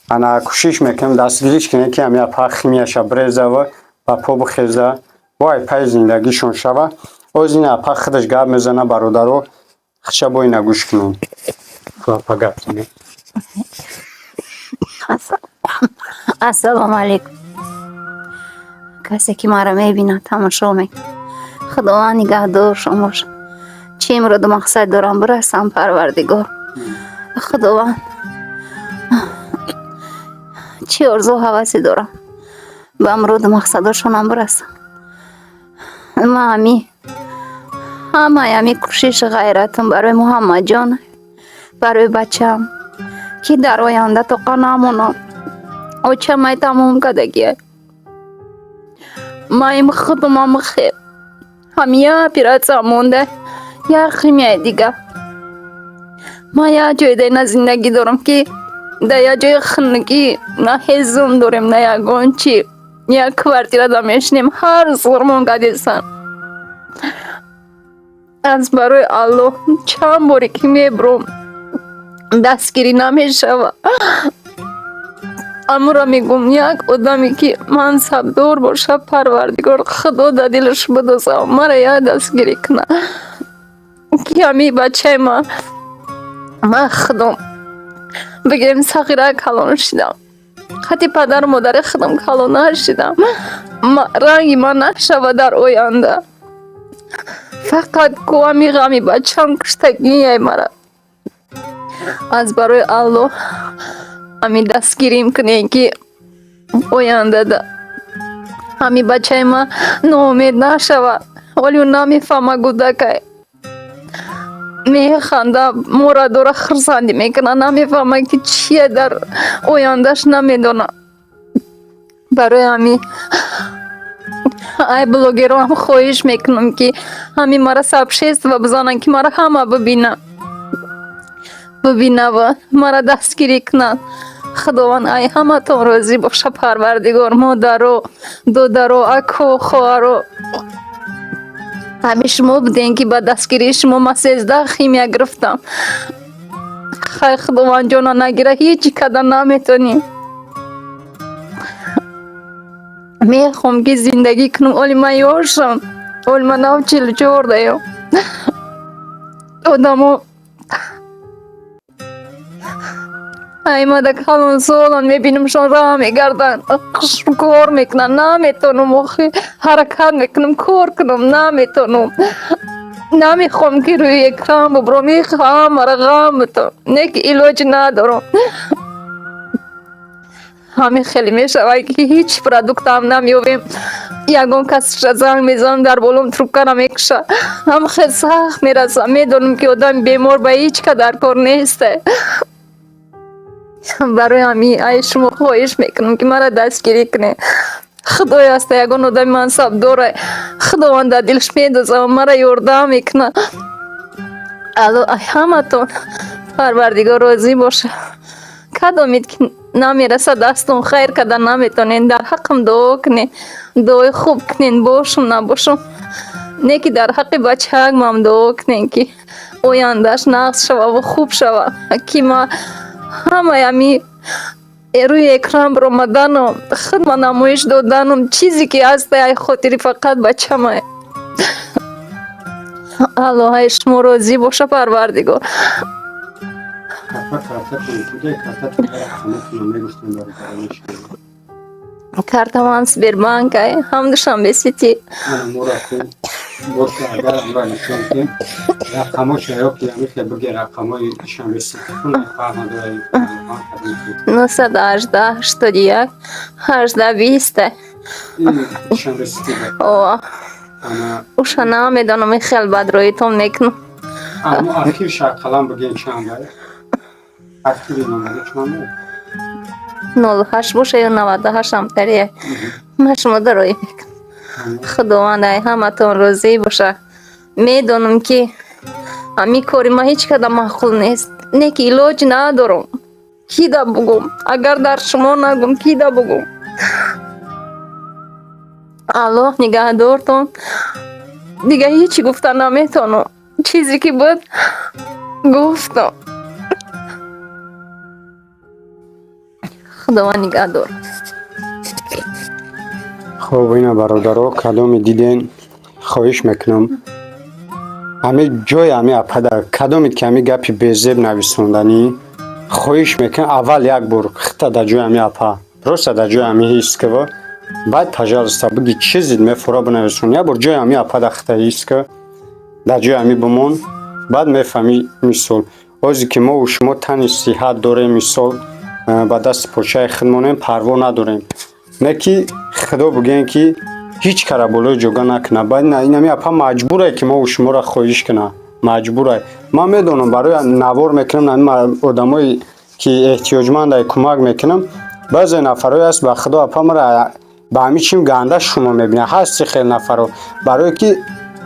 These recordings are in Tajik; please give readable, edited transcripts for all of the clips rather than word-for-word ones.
Ана кӯшиш мекунем дастгириш кунем, ки ҳами апа химияша брезава, ба по бихеза, вай пай зиндагишон шава. Оз ин апа худаш гап мезана, бародаро, худша бо ина гӯш кунем. Апа, гап занед. Ассалому алайкум. Касе ки маро мебинад, тамошо мекунад, Худованд нигаҳдоршон бошад. Чӣ имроду мақсад дорам, бирасам, Парвардигор Худованд. Чӣ орзу ҳавасе дорам, ба муроду мақсадошонам бирасам. Ман ҳами ҳамаи ҳами кӯшишу ғайратам барои Муҳаммадҷон, барои бачаам, ки дар оянда тоқа намонам. Очамай тамом кардагиай. Маим худумам хел ҳами як оператсия монда, як химияи дига. Ман як ҷойда ина зиндагӣ дорам, ки дар як ҷои хунукӣ, на ҳезум дорем, на ягон чи. Як квартирада мешинем, ҳар зурмон кадесан. Аз барои Аллоҳ, чанд боре ки мебуром, дастгирӣ намешава. Амура мегӯм, як одаме ки мансабдор боша, Парвардигор Худо дар дилаш бидоза, мара як дастгирӣ куна, ки ҳами бачаи ман, ман худом бигирем, сағира калон шидам, хати падару модари худам калон нашидам, ранги ман нашава дар оянда. Фақат ку ҳами ғами бачам куштагиай мара. Аз барои Аллоҳ, ҳами дастгирим кунем, ки ояндада ҳами бачаи ман ноумед нашава. Ҳоли ӯ намефаҳма, гудакай, механда, мора дора хурсандӣ мекуна, намефаҳма, ки чие дар ояндаш, намедона. Барои ҳамин ай блогерам хоҳиш мекунам, ки ҳамин мара сообщество бизананд, ки мара ҳама бибинава, мара дастгирӣ кунанд. Худованд ай ҳаматон розӣ боша, Парвардигор. Модаро, додаро, аку, хоҳаро, ҳамин шумо будем, ки ба дастгирии шумо ман 13 химия гирифтам. Хай, Худованд ҷона нагира, ҳеҷ карда наметонем. Мехоҳам, ки зиндагӣ кунам. Оли ман ёшам, оли ман нав 44 даём. Одамо аймада калонсолан, мебинамшон, раҳ мегарданд, кор мекунанд. Наметонам охи, ҳаракат мекунам, кор кунам, наметонам. Намехоҳам, ки рӯи экран бубурам, мехоҳам ҳамаро ғам бутам, не ки илоҷ надорам. Ҳамин хеле мешавад, ки ҳеҷ продуктам намеёбем. Ягон касша занг мезанам, дар болом трубкара мекуша. Ҳам хел сахт мерасам. Медонам, ки одами бемор ба ҳеҷ ка дар кор несте. Барои ҳамин ай шумо хоҳиш мекунам, ки маро дастгирӣ кунед. Худое ҳаста, ягон одами мансабдора, Худованд дар дилаш медоза, мара ёрдам мекунад. Алло, ай ҳаматон Парвардигор розӣ боша. Кадомед ки намерасад дастон, хайр карда наметонед, дар ҳаққам дуо кунед, дуои хуб кунед, бошум набошум, не ки дар ҳаққи бачаакмам дуо кунед, ки ояндааш нағз шава ва хуб шава, ки ман ҳамаи ҳами рӯи экран баромадану худма намоиш доданум, чизе ки ҳаста, ай хотири фақат бачамай. Аллоҳ ай шумо розӣ боша, Парвардигор. Апа, картатон куде? Картатон рақаматонро мегуфтем, бародарони шумо. Картам ҳам Сбербанк ай, ҳам Душанбе Сити. Ана моро ку боша, агар амра нишон кунем рақамоша, ё ки ҳамихе биге рақамои Душанбе Сититон, фарқ надорад, банк кадом. 918 81 18 20. Душанбе Сити. О. Ана. Уша намедонам, ин хел бадроитон мекунам. Аммо ахирша қалам бигем, чанд ай? Ахири номери чанд ай? 08 боша ё 98, ҳамтария. Ман шумо дароӣ мекунам. Худованд ай ҳаматон розӣ боша. Медонам, ки ҳамин кори ман ҳеҷ када маъқул нест, не ки илоҷ надорам. Ки да бугум? Агар дар шумо нагум, ки да бугум? Аллоҳ нигаҳдортон. Дига ҳечи гуфта наметавонам. Чизе ки буд, гуфтам. Худованд нигаҳдор. Хуб, ина, бародаро, кадоме диден, хоҳиш мекунам, ҳами ҷои ҳами апада кадомед ки ҳами гапи безеб нависонданӣ, хоҳиш мекунам, аввал як бор хита дар ҷои ҳами апа, просто дар ҷои ҳами ҳис кива, баъд, пожалуйста, биги чизид мефура бинависон. Як бор ҷои ҳами апада хита ҳис ки, дар ҷои ҳами бимон, баъд мефаҳмӣ. Мисол, озе ки мову шумо тани сиҳат дорем, мисол, ба дасти почаи худ монем, парво надорем. Не ки худо бигӯем, ки ҳеҷ кара болои ҷога накунад. Баъд инами апа маҷбурае, ки мову шуморо хоҳиш кунад, маҷбурае. Ман медонам, барои навор мекунам, ҳамин одамое ки эҳтиёҷмандай кӯмак мекунам. Баъзе нафарое ҳаст, ба худо, апа, мара ба ҳамин чим ганда шумо мебинад. Ҳасти хел нафаро, барое ки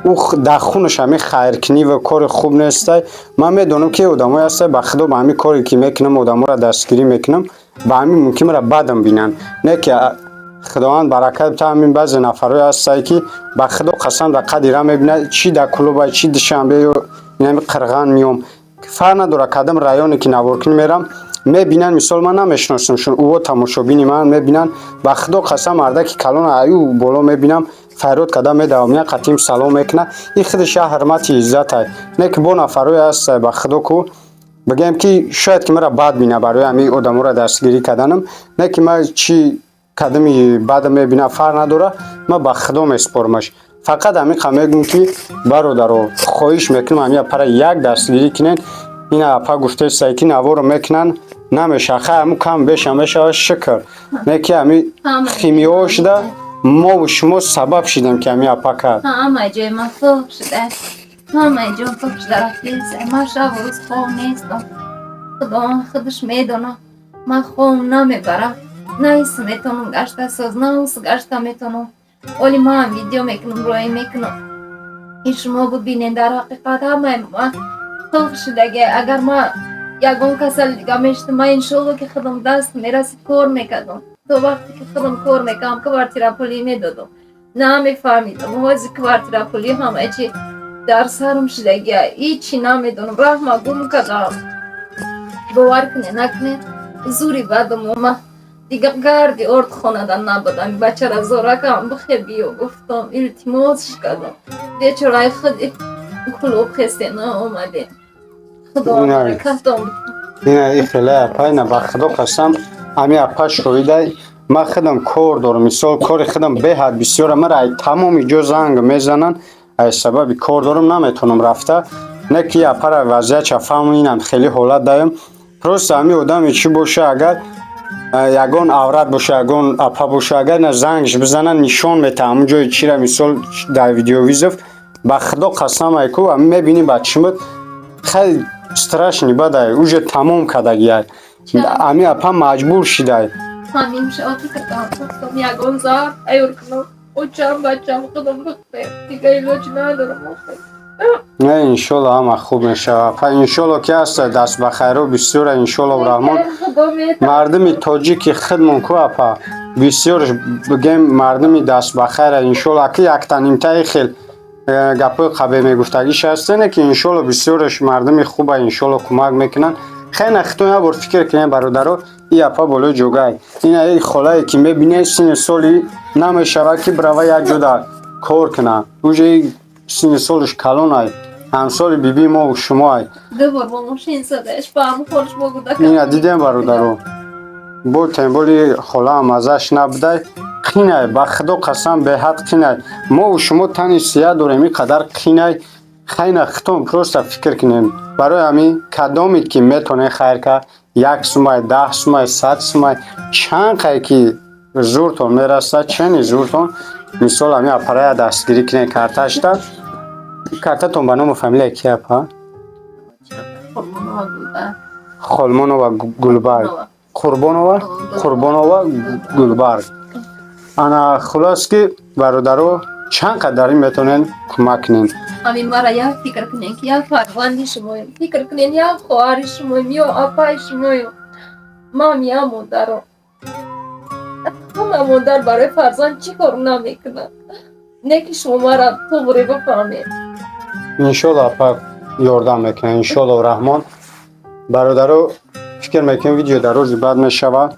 ӯ дар хунаш ҳамин хайркунӣ ва кори хуб нестай. Ман медонам, ки одамое ҳастай, ба худо, ба ҳамин коре ки мекунам, одаморо дастгирӣ мекунам, ба ҳамин мумкин мара бадам бинанд. Не ки худованд баракат бита. Ҳамин баъзе нафарое ҳастай, ки, ба худо қасам, дар қадира мебинад, чӣ дар клуба, чӣ Душанбе ё инами Қирған меом, фарқ надорад, кадом районе ки наворкунӣ мерам, мебинанд. Мисол, ман намешиносамшон, ӯо тамошобини ман мебинанд. Ба худо қасам, мардаки калон аю боло мебинам, файрод карда медавам, як қатим салом мекунад. Ин худаш як ҳурмати иззатай. Не ки бо нафарое ҳастай, ба худо, ку бигӯем, ки шояд ки мара бад бина барои ҳамин одаморо дастгирӣ карданам. Не ки ман чӣ кадами бадам мебинам, фарқ надорад, ман ба худо месупорамаш. Фақат ҳамин қа мегӯм, ки, бародаро, хоҳиш мекунам, ҳамин апара як дастгирӣ кунед. Ина апа гуфтесай, ки наворо мекунанд, намеша, хай, ҳамун кам беша мешава, шукр. Не ки ҳамин химиёҳо шуда, мову шумо сабаб шидем, ки ҳамин апа кард. Ҳамаи ҷои ман хуб шуда, ҳамаи ҷо хуб шуда рафтеса. Ман шабу рӯз хоб нестам. Худованд худаш медонад, ман хоб намебарам. На ис метавонам гашта соз, на ус гашта метавонам. Оли ман видео мекунам, роӣ мекунам, ин шумо бибинед. Дар ҳақиқат ҳамаи ман хуб шудаги. Агар ман ягон касали дига мешудам, ман, иншолло, ки худам даст мерасид, кор мекардам. То вақте ки худам кор мекардам, квартирапулӣ медодам, намефаҳмидам. Ҳозир квартирапулӣ, ҳамаи чи дар сарам шудагия, ҳичи намедонам, раҳма гум кардам. Бовар кунед, накунед, зури бадам омад. Дига гарди орд хонада набудам. Бачара зоракам бихе, биё гуфтам, илтимосш кардам. Бечораи худи клуб хесте наомадем. Худо баракатон. Ина и хеле апа, ина, ба худо қасам, ҳами апа шоҳидай. Ман худам кор дорам, мисол, кори худам беҳад бисёра. Мара ай тамоми ҷо занг мезананд, ай сабаби кор дорам, наметавонам рафта. Не ки апара вазъиятша фаҳмам, инам хеле ҳолат даем. Просто ҳами одаме чӣ боша, агар ягон аврат боша, ягон апа боша, агар ина зангш бизананд, нишон метаҳ ҳамун ҷои чира. Мисол, дар видеовызов, ба худо қасам, ай ку мебинӣ, ба чӣ буд, хеле страшный бадай, уже тамом кардагиай. Ҳами апа маҷбур шидай. Ҳамин шава фикр кардам, гуфтам, ягон заҳр тайёр кунам, очам, бачам, худам бихӯрем. Дига илоҷ надорам охир. Не, иншолло, ҳама хуб мешава, апа, иншолло, ки ҳаста даст ба хайро бисёра, иншолло, раҳмон. Худо метавонад. Мардуми тоҷики худмон ку, апа, бисёрш, бигем, мардуми даст ба хайра, иншолло. Аки якта нимтаи хел гапҳои қабеҳ мегуфтагиш ҳастене, ки иншолло, бисёрш мардуми хуба, иншолло, кӯмак мекунанд. Хеле хитон як бор фикр кунем, бародаро, и апа болои ҷогай, ина и холае ки мебинед, синни соли намешавад, ки бирава як ҷода кор кунад. Уже синни солаш калонай, ҳамсоли бибии мо шумоай. Ду бор бо мошин задаеш, ба ҳамон ҳолш бо гудак. Ина дидем, бародаро, бо темболи холаам азаш набудай. Қинай, ба худо қасам, беҳад қинай. Мову шумо тани сиҳат дорем, ин қадар қинай. Хайна, хитон просто фикр кунем. Барои ҳамин, кадомед ки метонед хайр кард, 1 сумай, 10 сумай, 100 сумай, чанд қай ки зуртон мерасад, чени зуртон, мисол, ҳамин аппарая дастгирӣ кунед. Карташта, картатон ба ному фамилияи ки, апа? Қурбонова Гулбар. Холмонова Гулбарг. Қурбонова, Қурбонова Гулбарг. Ана, хулос, ки, бародаро, чанд қадар метавонед кӯмак кунед. Ҳамин мара як фикр кунед, ки як фарзанди шумоем. Фикр кунед, як хоҳари шумоем ё апаи шумоем. Ман як модарам. Ҳама модар барои фарзанд чӣ кор намекунад? Не ки шумо мара туғри бифаҳмед. Иншолло, апа, ёрдам мекунад, иншолло, раҳмон. Бародаро, фикр мекунем, видео дар рӯзи баъд мешавад.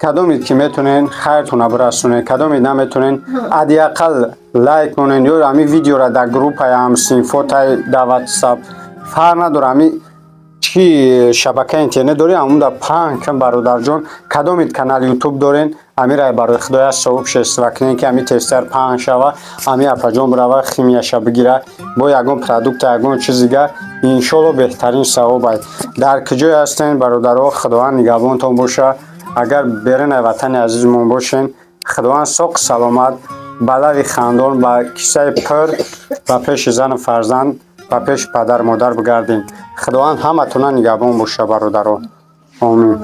Кадомед ки метонен, хайртона бирасонед, кадомед наметонен, ҳадди ақал лайк монен ё ҳамин видеора дар группаи ҳамсинфотай, дар Ватсап, фарқ надора, ҳамин чӣ шабакаи интернет дорӣ, ҳамонда паҳн кун, бародарҷон. Кадомед канали Ютуб дорен, амирай барои худоя сообщество кунен, ки ҳамин тезтар паҳн шава, ҳамин апаҷон бирава, химияша бигира бо ягон продукта, ягон чиз дига. Иншолло, беҳтарин савобай. Дар куҷое ҳастен, бародаро, Худованд нигаҳбонтон боша. Агар берунаи ватани азизмон бошен, Худованд соқ саломат, ба лави хандон, ба кисаи пур, ба пеши зану фарзанд, ба пеши падару модар бигардем. Худованд ҳаматона нигаҳбон боша, бародаро. Омин.